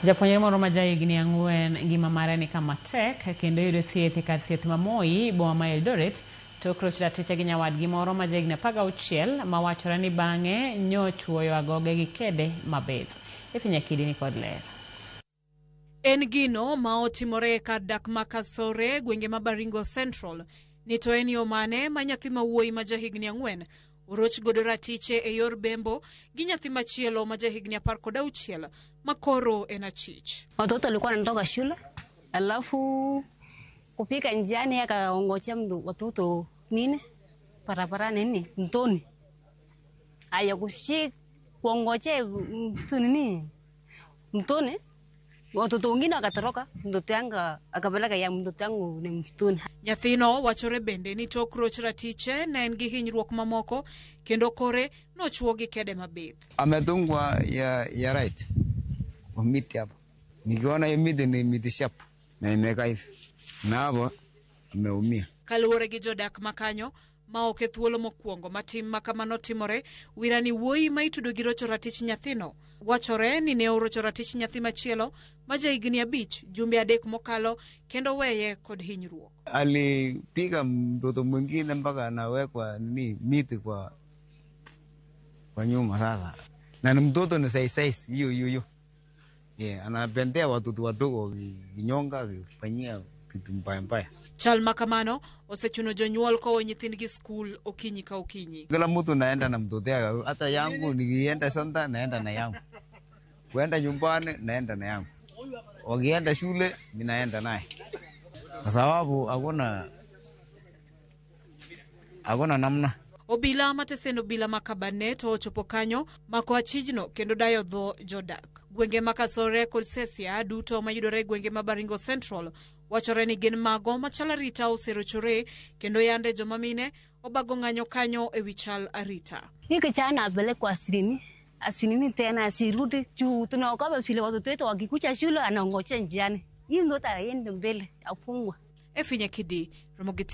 Japuonjre moro ma jahigni 4 ngima mare ni kama tek kendo yudo thieth e kar thieth ma Moi, boma ma Eldoret, tok rocho ratiche gi nyawadgi moro ma jahigni 16 ma wachore ni bang'e nyochuoyo agoge gi kede mabith. Effie Nyakidi ni kod ler. En gino ma otimore e kar dak ma Kasore, gwenge ma Baringo Central, ni to en yo mane ma nyathi ma wuoyi ma jahigni 4 oroch godo ratiche e yor bembo gi nyathi machielo ma jahigni 16 ma koro en achich. Watoto walikuwa wanatoka shule, alafu kufika njiani akaongojea mtu watoto nini barabara nini mtoni, aya kushika kuongojea mtu nini mtoni, watoto wengine wakatoroka, mtoto yangu akapeleka ya mtoto yangu ni mtoni. Nyathino wachore bende ni tok roch ratiche ne en gi hinyruok mamoko kendo kore nochuo gi kede mabith. Amedungwa ya right kwa miti hapa, nikiona hiyo miti ni miti sharp na imekaa hivi, na hapo ameumia. Kaluwore gi jodak makanyo ma ok e thuolo mokwongo ma tim ma kamano timore, wirani wuoyi ma itudo gi rocho ratich nyathino wachore ni ne orocho ratich nyathi machielo ma jahigni 5 jumbe 3 mokalo kendo weye kod hinyruok. Alipiga mtoto mwingine mpaka anawekwa ni miti kwa nyuma sasa, na ni mtoto ni size size hiyo hiyo hiyo. Yeah, anapendea watoto wadogo kinyonga akifanyia vitu mbaya mbaya. Chal ma kamano osechuno jonyuol kowo nyithindgi skul okinyi ka okinyi. Kila mtu naenda na mtoto yake, hata yangu nikienda santa naenda na yangu, kuenda nyumbani naenda na yangu, wakienda shule ninaenda naye, kwa sababu hakuna namna. Obila matesen obila ma Kabanet ochopo kanyo mako achijno kendo dayo dho jodak. Gwenge ma Kasore kod Sesia duto mayudore e gwenge ma Baringo Central wachore ni gin mago machal arita oserochore kendo yande joma mine obago ng'anyo kanyo ewi chal arita. Hii kijana apelekwa asilini, asilini tena asirudi juu tunaogopa vile watoto wetu wakikuja shule anaongojea njiani. Hii ndio aende mbele afungwe. Effie Nyakidi, Ramogi.